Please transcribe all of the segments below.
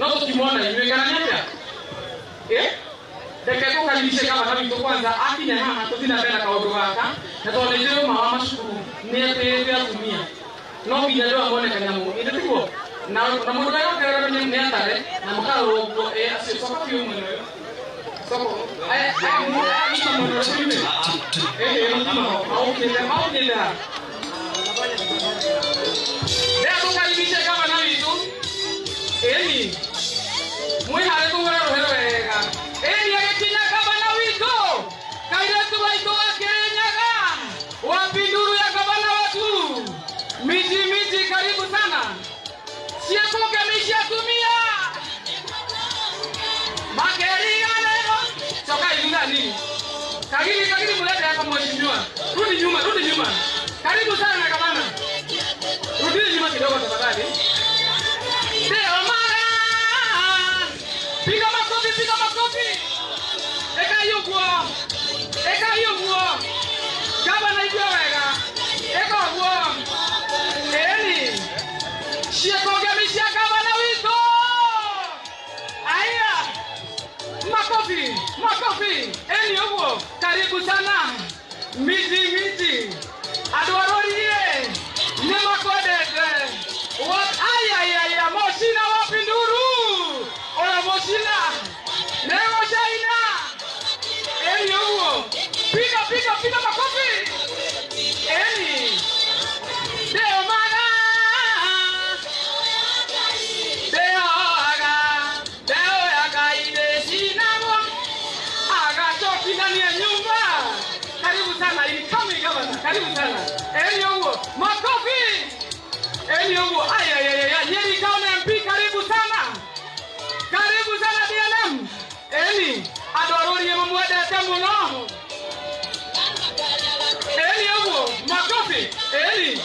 No tũtimona inyuĩ kana nĩ atĩa? Eh? Reke tũkaribishe gavana witũ kwanza akinya haha tũthiĩ na mbere na kaũndũ gaka na tondũ nĩ njũĩ ũma wa macukuru nĩ atĩĩte atumia no nginya andũ aya mone kanyamũ ĩndĩ tiguo na mũndũ ũrĩa nĩ atare na mũkarorwo ũguo ĩ acio coka biũ mwena ũyũ coka aya aya aya mwena ũyũ biũ ĩ ĩ mũtima ho maũkĩte maũkĩte ha. Rĩu tũkaribishe gavana witũ ĩni mwĩhare tũhũre rũhĩ wega ĩni agĩkinya gavana witũ kairĩtu waitũ wa Kĩrĩnyaga wapi nduru ya gavana wetu miji miji karibu sana ciĩkũngemi cia atumia makeriganĩrwo cokai thutha nini kagiri kagiri mulete hapa mheshimiwa rudi nyuma rudi nyuma karibu sana gavana rudini nyuma kidogo tafadhali. Ndio mara piga makofi piga makofi eka hiyo guo eka hiyo guo gavana igua wega eka guo eni ciĩkũngemi cia gavana witũ aya makofi makofi eni ũguo karibu sana miji miji andũ arũrie nĩ makwendete ayayaya moshina wapi nduru oya moshina negoshaina eni ũguo piga piga piga makofi eni ndio maana ndeoaga ndeoyaga ine cinagwo agacoki ndani ya nyumba. Karibu sana incoming governor, karibu sana eni ũguo makofi eni ũguo ayayaya Nyeri Town MP karibu sana karibu sana DNM eni andũ arũrie mamwendete mũno eni ũguo makofi eni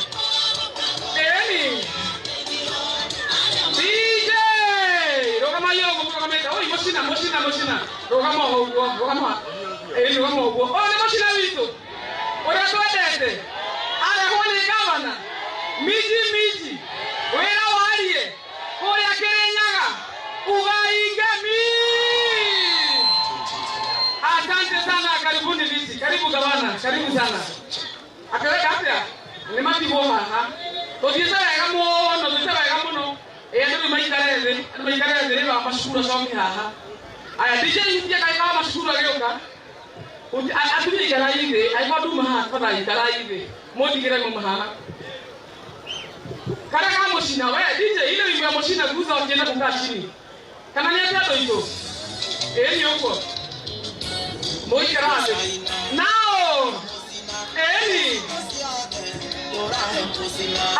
eni DJ rũgama yogo mũrũgamĩte oi mũcina mũcina mũcina rũgama ũguo rũgama ĩni rũgama ũguo ũyũ nĩ mũcina witũ ũrĩa twendete arehwo nĩ gavana miji miji wĩra warie kũrĩa Kĩrĩnyaga ugai ngemi. Asante sana, karibuni viti, karibu gavana, karibu sana. Akĩreka atĩa nĩ matigwo haha tũthiĩte wega mũno tũthiĩte wega mũno ĩ andũ rĩu maikare thĩ andũ maikare thĩ rĩu wa macukuru acoke haha aya DJ hutia kaĩ wa macukuru agĩũka atumia ikarai thĩ angĩkorwo nduma haha tafadhali ikarai thĩ mũndigĩre muma haha karĩa ka mũcina we DJ ile wimbo ya mũcina guza wakienda kukaa chini kana nĩ atĩa andũ aitũ ĩĩ nĩ ũguo mũikara thĩ nao ĩni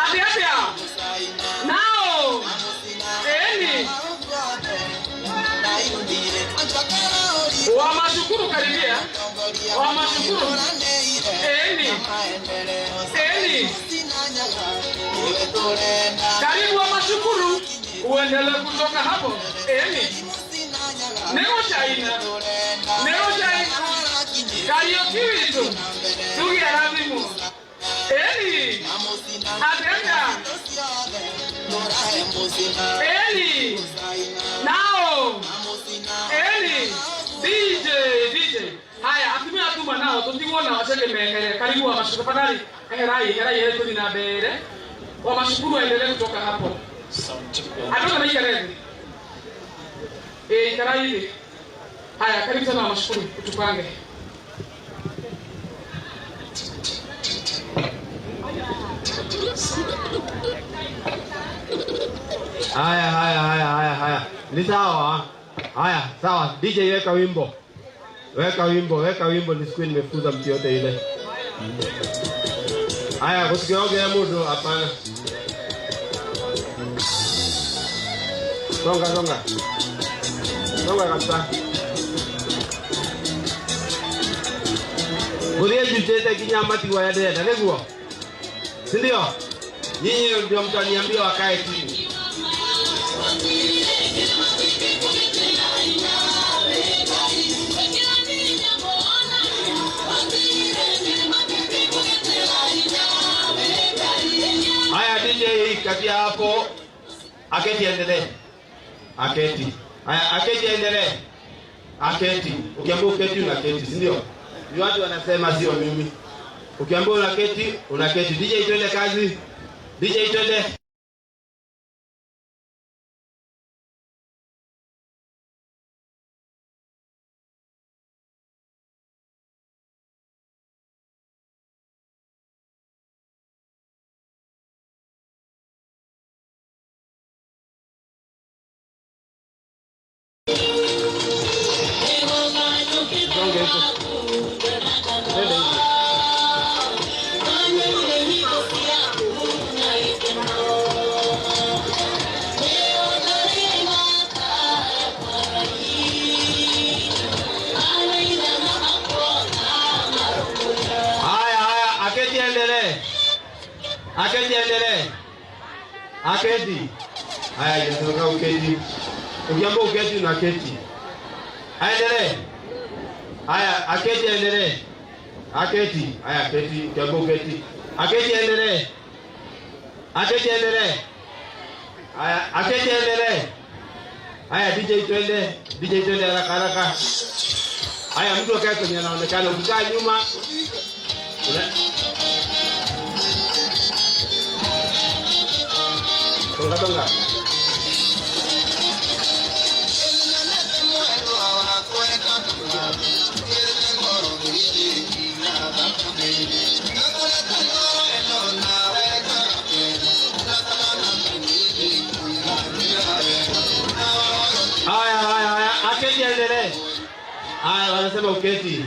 atĩ atĩa nao ĩni wa mashukuru karibia wa mashukuru ĩni ĩni karibu wa mashukuru uendelee kutoka hapo ĩni nĩgũcaina nĩgũcaina Kariũki witũ tuge arathimu ĩni atĩa ĩni nao ĩni DJ DJ haya atumia atuma nao tũtigwo nao acoke mehere karibu wa mashukuru tafadhali eherai eherai ehere tũthiĩ na mbere wa mashukuru aendelee kutoka hapo andũ othe maikare thĩ ĩ ikarai thĩ haya karibu sana wa mashukuru utupange. Haya, haya, haya, haya, haya. Ni sawa. Haya, sawa. DJ weka wimbo. Weka wimbo, weka wimbo nisikuwe nimefukuza mtu yote ile. Haya, kusikiongea mundu hapana. Songa, songa. Songa kabisa. Guthie njutĩte nginya matigwo aya ndĩrenda nĩguo, si ndio? Nyinyi ndio mtaniambia wakae chini. Haya, DJ katia hapo, aketi endelee. Aketi. Haya, aketi aendelee. Aketi. Ukiambiwa uketi unaketi, si ndio? Ni watu wanasema, sio mimi. Ukiambiwa unaketi, unaketi. DJ, twende kazi. DJ, twende. Songe huko. Twende hivi. Haya, haya, aketi endelee. Aketi endelee. Aketi. Haya, inatoka uketi. Ukiambiwa uketi unaketi. Aendelee. Haya, aketi endelee. Aketi. Haya, aketi. Ukiambiwa uketi. Aketi endelee. Aketi endelee. Haya, aketi endelee. Haya, DJ twende. DJ twende haraka haraka. Haya, mtu akae kwenye anaonekana. Ukikaa nyuma una... Tonga tonga. Haya, haya, haya, aketi aendelee. Haya, wanasema uketi.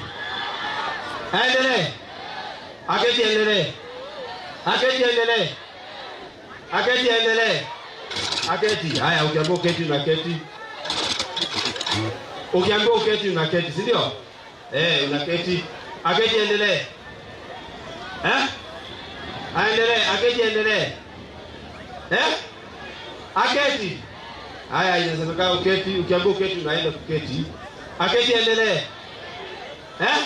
Aendelee. Aketi endelee. Aketi endelee. Aketi endelee. Aketi. Haya, ukiambiwa uketi unaketi. Ukiambiwa uketi unaketi, si ndio? Eh, unaketi. Aketi endelee. Eh? Aendelee, aketi endelee. Eh? Aketi. Haya, inasemekana uketi, ukiambiwa uketi unaenda kuketi. Aketi endelee. Eh?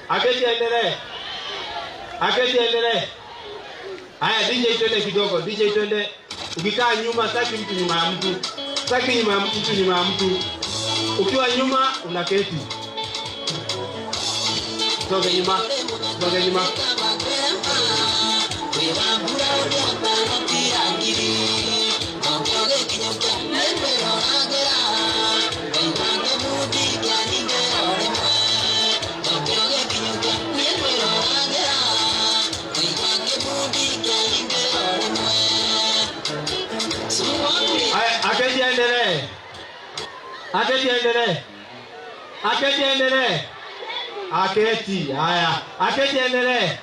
Aketi endelee. Aketi endelee. Haya, DJ twende kidogo, DJ twende. Ukikaa nyuma, sitaki mtu nyuma ya mtu. Sitaki nyuma ya mtu, nyuma ya mtu. Ukiwa nyuma unaketi. Songe nyuma, songe nyuma. Haya, aketi aendelee. Aketi aendelee. Aketi aendelee. Aketi. Haya, aketi aendelee.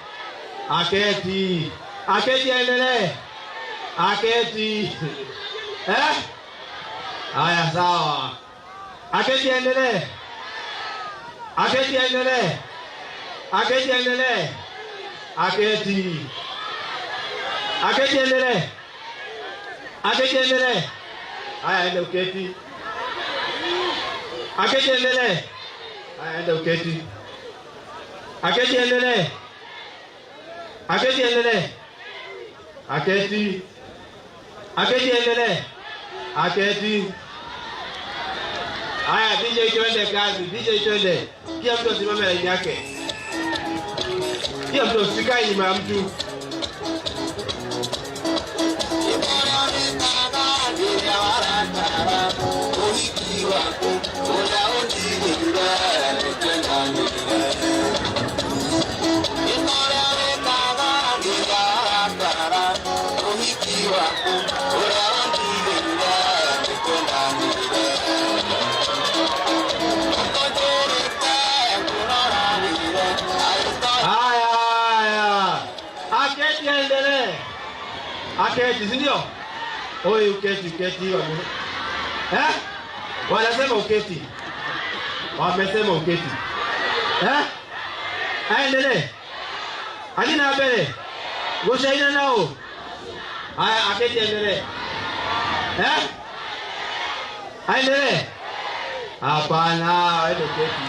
Aketi. Aketi aendelee. Aketi. Eh? Haya, sawa. Aketi aendelee. Aketi aendelee. Aketi aendelee. Aketi. Aketi aendelee. Aketi endelee. Haya, enda uketi. Aketi endelee. Haya, enda uketi. Aketi endelee. Aketi endelee. Aketi. Aketi endelee. Aketi. Haya, DJ twende kazi. DJ twende. Kila mtu asimame laini yake. Kila mtu usikae nyuma ya mtu. Haya, haya. Aketi aendelee. Aketi, si ndio? Oi, uketi, uketi. Eh? Wanasema uketi. Wamesema uketi. Eh? Aendelee. Alina mbele. Goshaina nao. Haya, aketi aendelee. Eh? Aendelee. Hapana, aende uketi.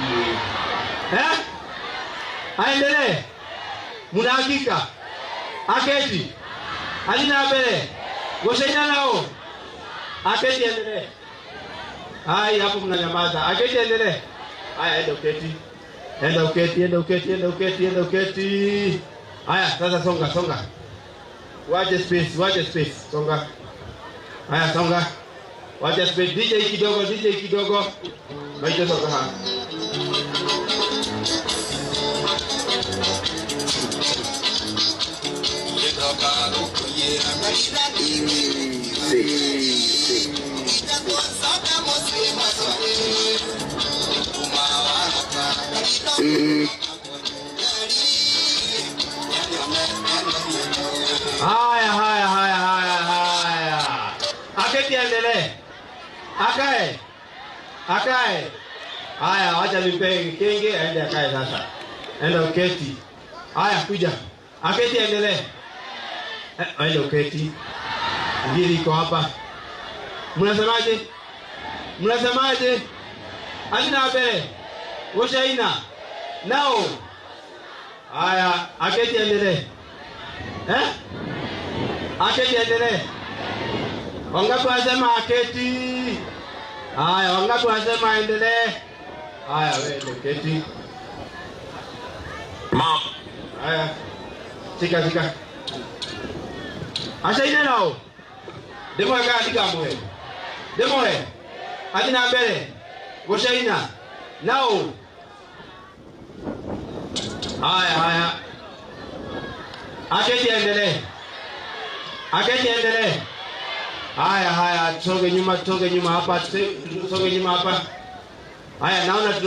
Eh? Aendelee. Muna hakika? Aketi. Alina mbele. Goshaina nao. Aketi endelee. Hai, hapo mnanyamaza. Aketi endelee. Haya, enda uketi. Enda uketi, enda uketi, enda uketi, enda uketi. Haya, sasa songa, songa. Wache space, wache space. Songa. Haya, songa. Wacha space. DJ kidogo, DJ kidogo. Maisha songa hapa. Haya, haya, haya, haya, haya. Aketi endelee. Akae. Akae. Haya, wacha nimpe kenge aende akae sasa. Enda uketi. Haya, kuja. Aketi endelee. Aende uketi. Ngiri iko hapa. Mnasemaje? Mnasemaje? Alina mbele. Ushaina. Nao. Haya, aketi endelee. Eh? Aketi endelee. Wangapi wasema aketi? Haya, wangapi wasema endelee? Haya, wewe ndio keti. Mom. Haya. Shika shika. Ashaina nao. Demo ka andika mwe. Demo he. Adina mbele. Goshaina. Nao. Haya haya. Aketi endelee. Aketi endelee. Haya haya, tusonge nyuma, tusonge nyuma hapa, tusonge nyuma hapa. Haya, naona tuna